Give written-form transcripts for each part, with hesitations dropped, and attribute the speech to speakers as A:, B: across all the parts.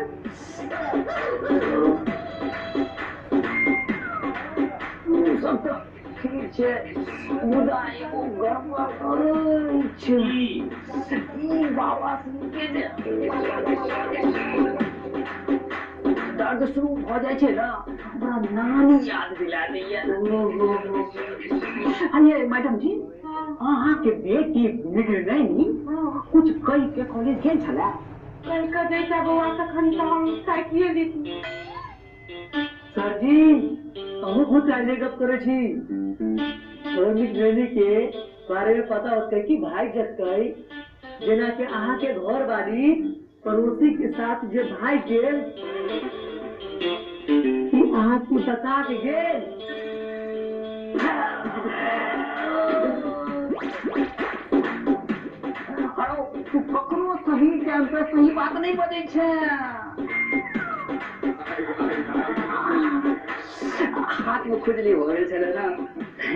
A: गेल।
B: सब तऽ ठीक छै, मुदा एगो गड़बड़ अछि। ई बाबा के जे दर्द शुरू भऽ जाइ छै ने, हमरा नानी याद दिला दैया। अरे मैडम जी, अहाँके बेटी मृगनयनी कुछ कहि के कॉलेज गेल छलै?
A: कहि कऽ जैता बौआ तखन तऽ हम ताकिए लीती।
C: सर जी, अहूँ बहुत चाइले गप करै छी। मृगनयनी के बारे में पता होतै कि भागि जेतै, जेना कि अहाँ के घर वाली पड़ोसी के साथ जे भागि गेल, अहाँ के बता के गेल।
B: अरे तू ककरो सही टाइम पे सही बात नहीं बजै छै। हाथ में खुजली हो गेल छलै ने,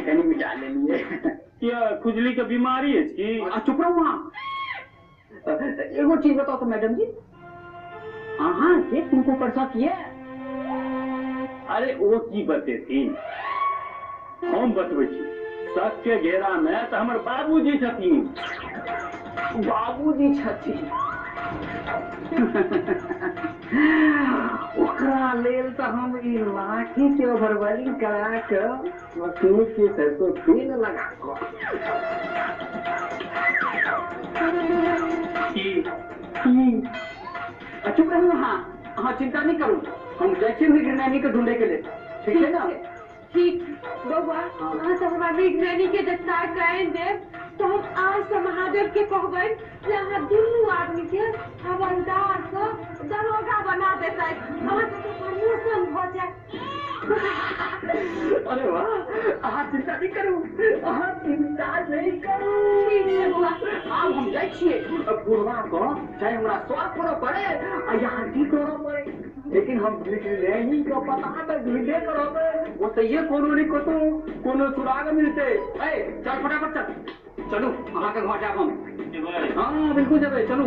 B: कनी मिटा लेलियै।
D: किया खुजली के बीमारी अछि की?
B: आ चुप रहू अहाँ। एगो चीज बताओ तो मैडम जी, अहाँ के किनको पर शक ये?
D: अरे ओ की बतेथिन, हम बतबै छी। शक के घेरा में तऽ हमर बाबूजी छथिन।
B: बाबूजी छथिन, ओकरा लेल तऽ हम ई लाठी के ओवरवेलिंग करा के मशीन के सरसों तेल लगा कऽ
D: की
B: चुप रहू अहाँ, अहाँ चिंता नहीं करू, हम जाइ छियै मृगनयनी के ढूंढे के लेल, ठीक छै ने?
A: ठीक बौआ, अहाँ सब हमरा मृगनयनी के जे ताकि आनि देब तऽ हम आज से महादेव के कहबनि जे अहाँ दुनू आदमी के हवलदार से दरोगा बना देतै, अहाँ सबके प्रमोशन भऽ जायत।
B: अरे वाह, अहाँ चिंता नहीं करू, अहाँ चिंता नहीं करू।
A: ठीक छै बौआ।
B: आब हम जाइ छियै बुढ़वा के, चाहे हमरा सर करऽ पड़े आ यहाँ की करऽ पड़े, लेकिन हम मृगनयनी के पता तऽ ढूंढे के रहबै। ओतहिये कोनो ने कतौ कोनो सुराग मिलतै। ए चल फटाफट चल, चलू अहाँके घर जायब हम। हाँ बिल्कुल जेबै, चलू।